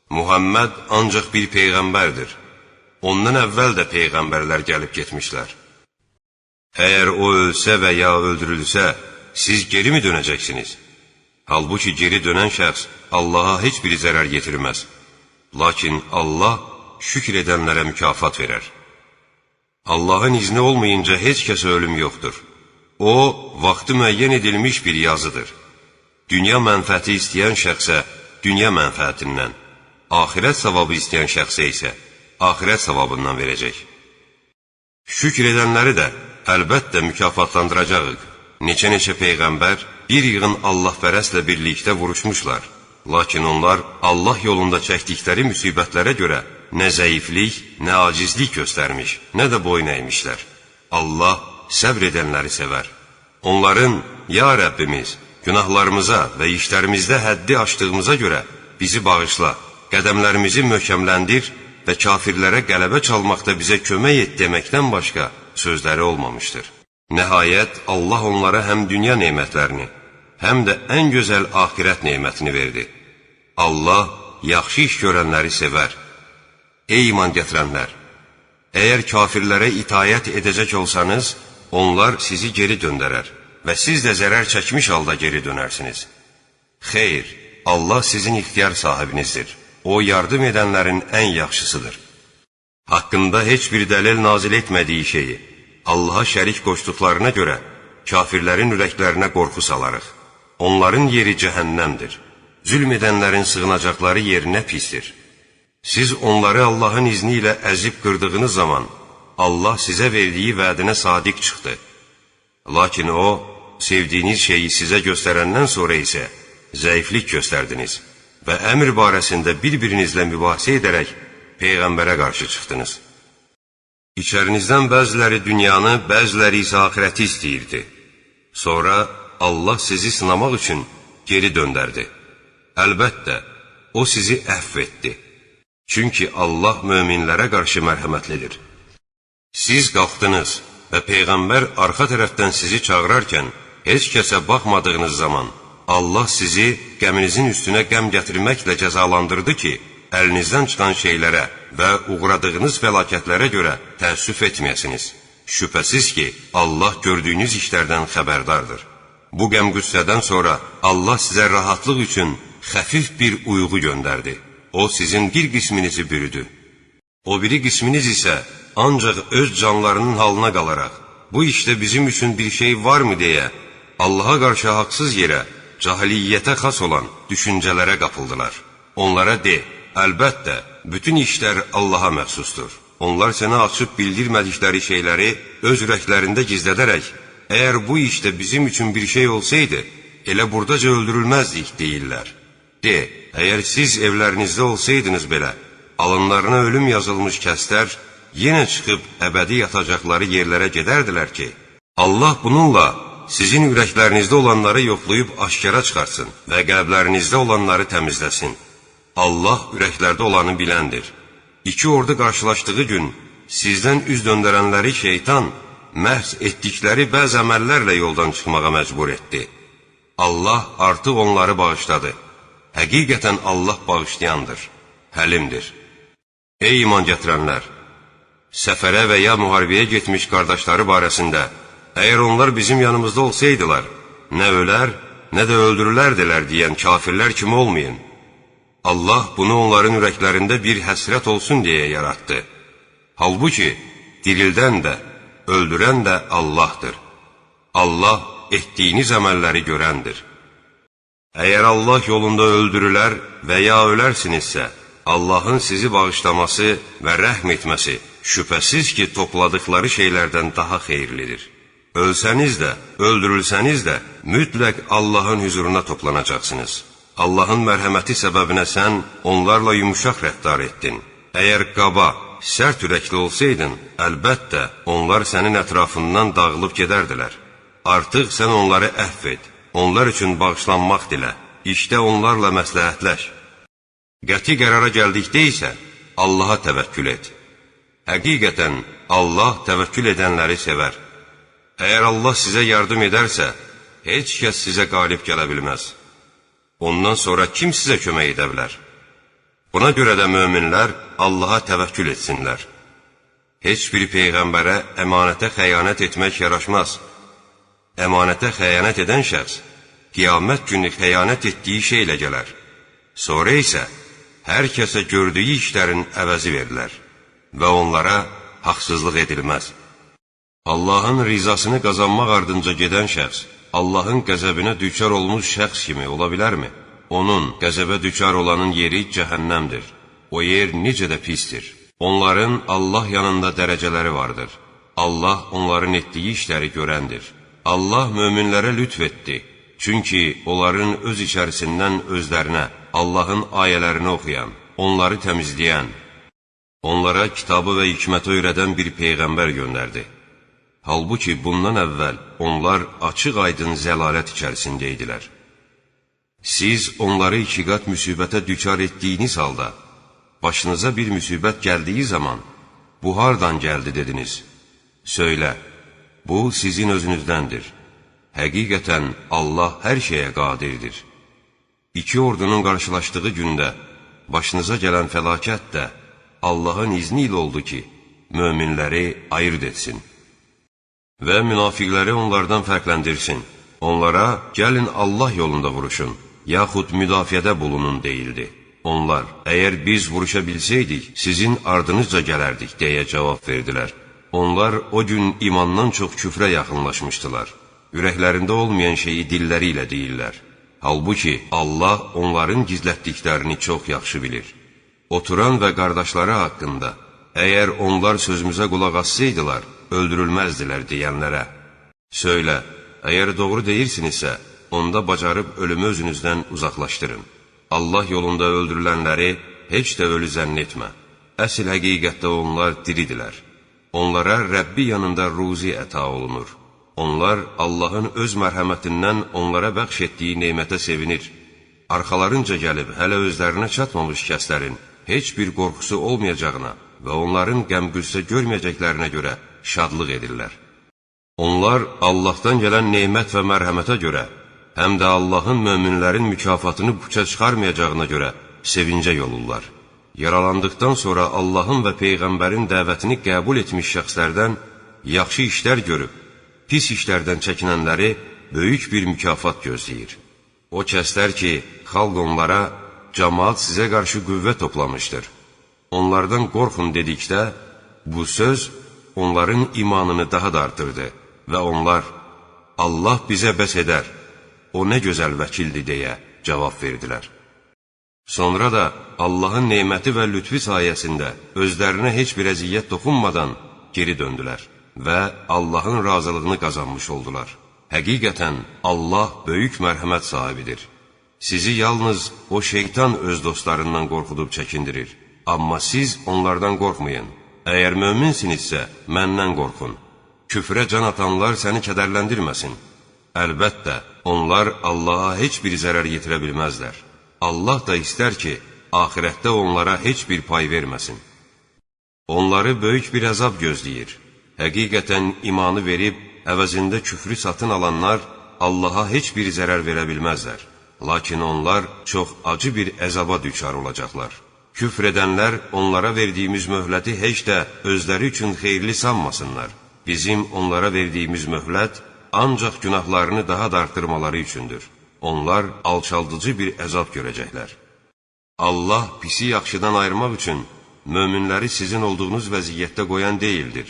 Muhammed ancaq bir peyğəmbərdir. Ondan əvvəl də peyğəmbərlər gəlib getmişlər. Əgər o ölsə və ya öldürülsə, siz geri mi dönəcəksiniz? Halbuki geri dönən şəxs Allaha heç bir zərər yetirməz. Lakin Allah şükr edənlərə mükafat verər. Allahın izni olmayınca heç kəsə ölüm yoxdur. O, vaxtı müəyyən edilmiş bir yazıdır. Dünya mənfəəti istəyən şəxsə dünya mənfəətindən, axirət savabı istəyən şəxsə isə axirət savabından verəcək. Şükr edənləri də əlbəttə mükafatlandıracağıq. Neçə-neçə peyğəmbər bir yığın Allahpərəstlə birlikdə vuruşmuşlar. Lakin onlar Allah yolunda çəkdikləri müsibətlərə görə nə zəiflik, nə acizlik göstərmiş, nə də boyun əymişlər. Allah səbr edənləri sevər. Onların, ya Rəbbimiz, günahlarımıza və işlərimizdə həddi aşdığımıza görə bizi bağışla, qədəmlərimizi möhkəmləndir və kafirlərə qələbə çalmaqda bizə kömək et deməkdən başqa sözləri olmamışdır. Nəhayət, Allah onlara həm dünya nemətlərini, həm də ən gözəl axirət nemətini verdi. Allah yaxşı iş görənləri sevər. Ey iman gətirənlər! Əgər kafirlərə itayət edəcək olsanız, onlar sizi geri döndərər və siz də zərər çəkmiş halda geri dönərsiniz. Xeyr, Allah sizin ixtiyar sahibinizdir. O, yardım edənlərin ən yaxşısıdır. Haqqında heç bir dəlil nazil etmədiyi şeyi Allaha şərik qoşduqlarına görə kafirlərin ürəklərinə qorxu salarıq. Onların yeri cəhənnəmdir. Zülm edənlərin sığınacaqları yer nə pisdir. Siz onları Allahın izni ilə əzib qırdığınız zaman Allah sizə verdiyi vədinə sadiq çıxdı. Lakin o, sevdiyiniz şeyi sizə göstərəndən sonra isə zəiflik göstərdiniz və əmr barəsində bir-birinizlə mübahisə edərək Peyğəmbərə qarşı çıxdınız. İçərinizdən bəziləri dünyanı, bəziləri isə axirəti istəyirdi. Sonra Allah sizi sınamaq üçün geri döndərdi. Əlbəttə, o sizi əfv etdi. Çünki Allah möminlərə qarşı mərhəmətlidir. Siz qalxdınız və Peyğəmbər arxa tərəfdən sizi çağırarkən heç kəsə baxmadığınız zaman Allah sizi qəminizin üstünə qəm gətirməklə cəzalandırdı ki, əlinizdən çıxan şeylərə və uğradığınız fəlakətlərə görə təəssüf etməyəsiniz. Şübhəsiz ki, Allah gördüyünüz işlərdən xəbərdardır. Bu qəm-qüssədən sonra Allah sizə rahatlıq üçün xəfif bir uyğu göndərdi. O, sizin bir qisminizi bürüdü. O biri qisminiz isə ancaq öz canlarının halına qalaraq, bu işdə bizim üçün bir şey varmı deyə, Allaha qarşı haqsız yerə, cahiliyyətə xas olan düşüncələrə qapıldılar. Onlara de, əlbəttə, bütün işlər Allaha məxsusdur. Onlar sənə açıb bildirmədikləri şeyləri öz ürəklərində gizlədərək, əgər bu işdə bizim üçün bir şey olsaydı, elə buradaca öldürülməzdik, deyirlər. De, əgər siz evlərinizdə olsaydınız belə, alınlarına ölüm yazılmış kəslər yenə çıxıb əbədi yatacaqları yerlərə gedərdilər ki, Allah bununla sizin ürəklərinizdə olanları yoxlayıb aşkara çıxartsın və qəlblərinizdə olanları təmizləsin. Allah ürəklərdə olanı biləndir. İki ordu qarşılaşdığı gün sizdən üz döndərənləri şeytan məhz etdikləri bəzi əməllərlə yoldan çıxmağa məcbur etdi. Allah artıq onları bağışladı. Həqiqətən Allah bağışlayandır, həlimdir. Ey iman gətirənlər! Səfərə və ya müharibəyə getmiş qardaşları barəsində, əgər onlar bizim yanımızda olsaydılar, nə ölər, nə də öldürülərdilər deyən kafirlər kimi olmayın. Allah bunu onların ürəklərində bir həsrət olsun deyə yaratdı. Halbuki, dirildən də, öldürən də Allahdır. Allah etdiyiniz əməlləri görəndir. Əgər Allah yolunda öldürülər və ya ölərsinizsə, Allahın sizi bağışlaması və rəhm etməsi şübhəsiz ki, topladıqları şeylərdən daha xeyirlidir. Ölsəniz də, öldürülsəniz də mütləq Allahın hüzuruna toplanacaqsınız. Allahın mərhəməti səbəbinə sən onlarla yumşaq rəftar etdin. Əgər qaba, sərt ürəkli olsaydın, əlbəttə onlar sənin ətrafından dağılıb gedərdilər. Artıq sən onları əfv et, onlar üçün bağışlanmaq dilə, işdə onlarla məsləhətləş. Qəti qərara gəldikdə isə Allaha təvəkkül et. Həqiqətən Allah təvəkkül edənləri sevər. Əgər Allah sizə yardım edərsə, heç kəs sizə qalib gələ bilməz. Ondan sonra kim sizə kömək edə bilər? Buna görə də möminlər Allaha təvəkkül etsinlər. Heç bir peyğəmbərə əmanətə xəyanət etmək yaraşmaz. Əmanətə xəyanət edən şəxs, qiyamət günü xəyanət etdiyi şeylə gələr. Sonra isə hər kəsə gördüyü işlərin əvəzi verilər və onlara haqsızlıq edilməz. Allahın rizasını qazanmaq ardınca gedən şəxs, Allahın qəzəbinə düçar olmuş şəxs kimi ola bilərmi? Onun, qəzəbə düçar olanın yeri cəhənnəmdir. O yer necə də pisdir. Onların Allah yanında dərəcələri vardır. Allah onların etdiyi işləri görəndir. Allah möminlərə lütf etdi. Çünki onların öz içərisindən özlərinə, Allahın ayələrini oxuyan, onları təmizləyən, onlara kitabı və hikməti öyrədən bir peyğəmbər göndərdi. Halbuki bundan əvvəl onlar açıq-aydın zəlalət içərisində idilər. Siz onları iki qat müsibətə düçar etdiyiniz halda, başınıza bir müsibət gəldiyi zaman, bu hardan gəldi dediniz? Söylə, bu sizin özünüzdəndir. Həqiqətən Allah hər şeyə qadirdir. İki ordunun qarşılaşdığı gündə başınıza gələn fəlakət də Allahın izni ilə oldu ki, möminləri ayırt etsin və münafiqləri onlardan fərqləndirsin. Onlara, gəlin Allah yolunda vuruşun, yaxud müdafiədə bulunun deyildi. Onlar, əgər biz vuruşa bilsəydik, sizin ardınızca gələrdik, deyə cavab verdilər. Onlar o gün imandan çox küfrə yaxınlaşmışdılar. Ürəklərində olmayan şeyi dilləri ilə deyirlər. Halbuki Allah onların gizlətdiklərini çox yaxşı bilir. Oturan və qardaşları haqqında, əgər onlar sözümüzə qulaq assaydılar, öldürülməzdilər deyənlərə. Söylə, əgər doğru deyirsinizsə, onda bacarıb ölümü özünüzdən uzaqlaşdırın. Allah yolunda öldürülənləri heç də ölü zənn etmə. Əsl həqiqətdə onlar diridirlər. Onlara Rəbbi yanında ruzi əta olunur. Onlar Allahın öz mərhəmətindən onlara bəxş etdiyi nemətə sevinir. Arxalarınca gəlib hələ özlərinə çatmamış kəslərin heç bir qorxusu olmayacağına və onların qəm-qüssə görməyəcəklərinə görə şadlıq edirlər. Onlar Allahdan gələn nemət və mərhəmətə görə, həm də Allahın möminlərin mükafatını puça çıxarmayacağına görə sevincə yolurlar. Yaralandıqdan sonra Allahın və Peyğəmbərin dəvətini qəbul etmiş şəxslərdən yaxşı işlər görüb, pis işlərdən çəkinənləri böyük bir mükafat gözləyir. O kəslər ki, xalq onlara, cəmaat sizə qarşı qüvvə toplamışdır. Onlardan qorxun dedikdə, bu söz onların imanını daha da artırdı və onlar, Allah bizə bəs edər, o nə gözəl vəkildir deyə cavab verdilər. Sonra da Allahın neməti və lütfü sayəsində özlərinə heç bir əziyyət toxunmadan geri döndülər və Allahın razılığını qazanmış oldular. Həqiqətən Allah böyük mərhəmət sahibidir. Sizi yalnız o şeytan öz dostlarından qorxudub çəkindirir. Amma siz onlardan qorxmayın. Əgər möminsinizsə, məndən qorxun. Küfrə can atanlar səni kədərləndirməsin. Əlbəttə, onlar Allaha heç bir zərər yetirə bilməzlər. Allah da istər ki, axirətdə onlara heç bir pay verməsin. Onları böyük bir əzab gözləyir. Həqiqətən imanı verib, əvəzində küfrü satın alanlar Allaha heç bir zərər verə bilməzlər. Lakin onlar çox acı bir əzaba düçar olacaqlar. Küfr edənlər onlara verdiyimiz möhləti heç də özləri üçün xeyirli sanmasınlar. Bizim onlara verdiyimiz möhlət ancaq günahlarını daha da artırmaları üçündür. Onlar alçaldıcı bir əzab görəcəklər. Allah pisi yaxşıdan ayırmaq üçün möminləri sizin olduğunuz vəziyyətdə qoyan deyildir.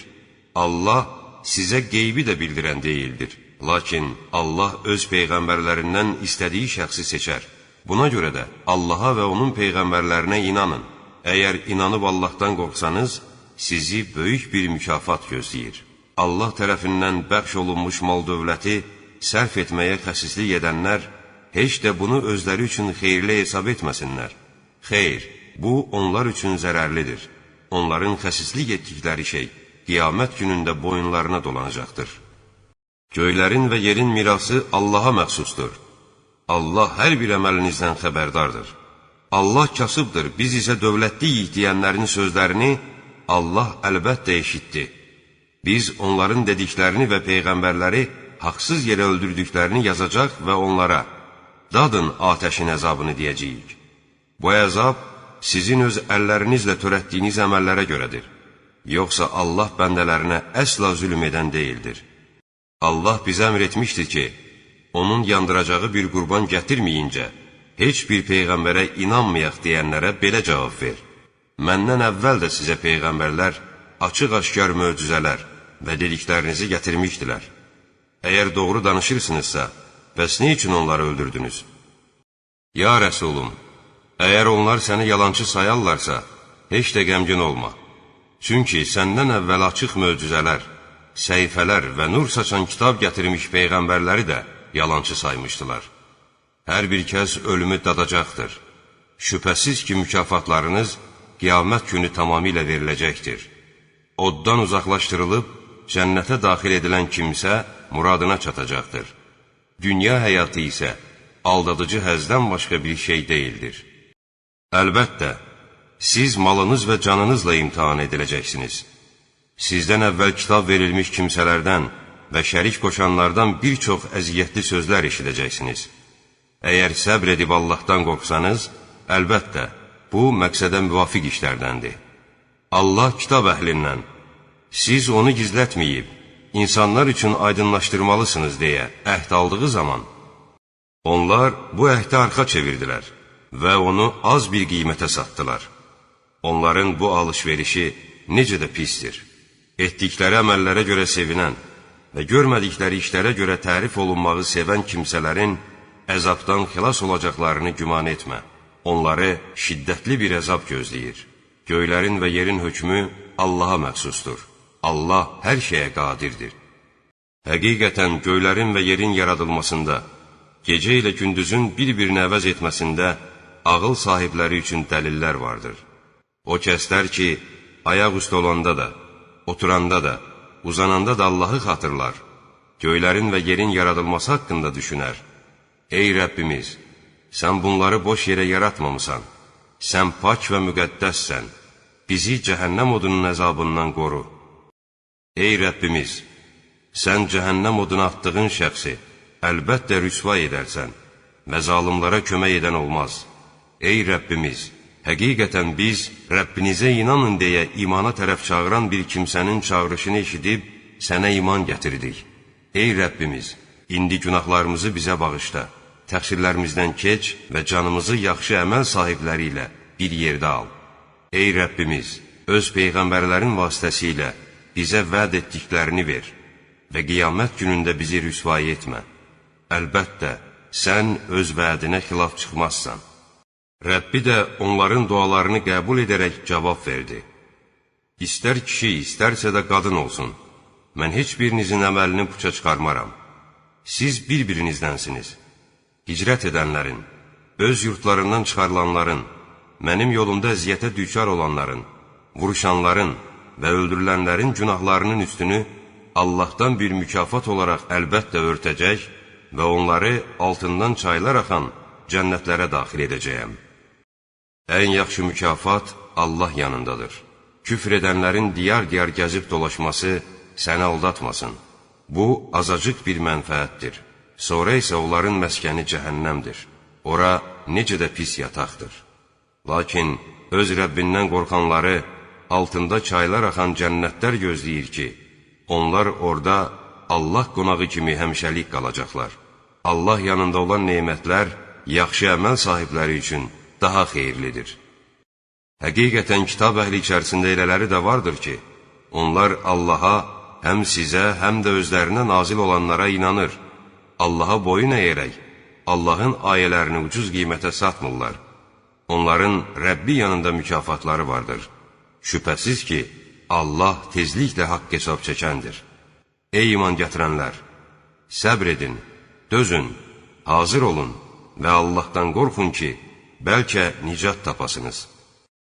Allah sizə qeybi də bildirən deyildir. Lakin Allah öz peyğəmbərlərindən istədiyi şəxsi seçər. Buna görə də Allaha və onun peyğəmbərlərinə inanın. Əgər inanıb Allahdan qorxsanız, sizi böyük bir mükafat gözləyir. Allah tərəfindən bəxş olunmuş mal-dövləti sərf etməyə xəsislik edənlər heç də bunu özləri üçün xeyirli hesab etməsinlər. Xeyr, bu onlar üçün zərərlidir. Onların xəsislik etdikləri şey qiyamət günündə boyunlarına dolanacaqdır. Göylərin və yerin mirası Allaha məxsusdur. Allah hər bir əməlinizdən xəbərdardır. Allah kasıbdır, biz isə dövlətliyik deyənlərin sözlərini Allah əlbəttə eşitdi. Biz onların dediklərini və peyğəmbərləri haqsız yerə öldürdüklərini yazacaq və onlara dadın atəşin əzabını deyəcəyik. Bu əzab sizin öz əllərinizlə törətdiyiniz əməllərə görədir. Yoxsa Allah bəndələrinə əsla zülm edən deyildir. Allah bizə əmr etmişdir ki, onun yandıracağı bir qurban gətirməyincə, heç bir peyğəmbərə inanmayaq deyənlərə belə cavab ver. Məndən əvvəl də sizə peyğəmbərlər açıq-aşkar möcüzələr və dediklərinizi gətirmişdilər. Əgər doğru danışırsınızsa, bəs nə üçün onları öldürdünüz? Ya Rəsulum, əgər onlar səni yalançı sayarlarsa, heç də qəmgin olma. Çünki səndən əvvəl açıq möcüzələr, səhifələr və nur saçan kitab gətirmiş peyğəmbərləri də yalançı saymışdılar. Hər bir kəs ölümü dadacaqdır. Şübhəsiz ki, mükafatlarınız qiyamət günü tamamilə veriləcəkdir. Oddan uzaqlaşdırılıb, cənnətə daxil edilən kimsə muradına çatacaqdır. Dünya həyatı isə aldadıcı həzdən başqa bir şey deyildir. Əlbəttə, siz malınız və canınızla imtahan ediləcəksiniz. Sizdən əvvəl kitab verilmiş kimsələrdən və şərik qoşanlardan bir çox əziyyətli sözlər eşidəcəksiniz. Əgər səbr edib Allahdan qorxsanız, əlbəttə, bu məqsədə müvafiq işlərdəndir. Allah kitab əhlindən, siz onu gizlətməyib, insanlar üçün aydınlaşdırmalısınız deyə əhd aldığı zaman, onlar bu əhdə arxa çevirdilər və onu az bir qiymətə satdılar. Onların bu alış-verişi necə də pisdir. Etdikləri əməllərə görə sevinən və görmədikləri işlərə görə tərif olunmağı sevən kimsələrin əzabdan xilas olacaqlarını güman etmə. Onları şiddətli bir əzab gözləyir. Göylərin və yerin hökmü Allaha məxsusdur. Allah hər şeyə qadirdir. Həqiqətən göylərin və yerin yaradılmasında, gecə ilə gündüzün bir-birini əvəz etməsində ağıl sahibləri üçün dəlillər vardır. O kəslər ki, ayaq üstə olanda da, oturanda da, uzananda da Allahı xatırlar, göylərin və yerin yaradılması haqqında düşünər. Ey Rəbbimiz, sən bunları boş yerə yaratmamısan, sən pak və müqəddəssən, bizi cəhənnəm odunun əzabından qoru. Ey Rəbbimiz, sən cəhənnəm oduna atdığın şəxsi əlbəttə rüsva edərsən və zalimlara kömək edən olmaz. Ey Rəbbimiz, həqiqətən biz Rəbbinizə inanın deyə imana tərəf çağıran bir kimsənin çağırışını eşidib sənə iman gətirdik. Ey Rəbbimiz, indi günahlarımızı bizə bağışla, təqsirlərimizdən keç və canımızı yaxşı əməl sahibləri ilə bir yerdə al. Ey Rəbbimiz, öz peyğəmbərlərin vasitəsilə bizə vəd etdiklərini ver və qiyamət günündə bizi rüsvay etmə. Əlbəttə, sən öz vədinə xilaf çıxmazsan. Rəbbi də onların dualarını qəbul edərək cavab verdi. İstər kişi, istərsə də qadın olsun, mən heç birinizin əməlini puça çıxarmaram. Siz bir-birinizdənsiniz. Hicrət edənlərin, öz yurtlarından çıxarılanların, mənim yolumda əziyyətə düçar olanların, vuruşanların və öldürülənlərin günahlarının üstünü Allahdan bir mükafat olaraq əlbəttə örtəcək və onları altından çaylar axan cənnətlərə daxil edəcəyəm. Ən yaxşı mükafat Allah yanındadır. Küfr edənlərin diyar-diyar gəzib dolaşması səni aldatmasın. Bu, azacıq bir mənfəətdir. Sonra isə onların məskəni cəhənnəmdir. Ora necə də pis yataqdır. Lakin öz Rəbbindən qorxanları altında çaylar axan cənnətlər gözləyir ki, onlar orada Allah qonağı kimi həmişəlik qalacaqlar. Allah yanında olan nemətlər yaxşı əməl sahibləri üçün daha xeyirlidir. Həqiqətən kitab əhli içərisində elələri də vardır ki, onlar Allaha həm sizə, həm də özlərinə nazil olanlara inanır. Allaha boyun əyərək, Allahın ayələrini ucuz qiymətə satmırlar. Onların Rəbbi yanında mükafatları vardır. Şübhəsiz ki, Allah tezliklə haqq hesab çəkəndir. Ey iman gətirənlər! Səbr edin, dözün, hazır olun və Allahdan qorxun ki, bəlkə nicat tapasınız.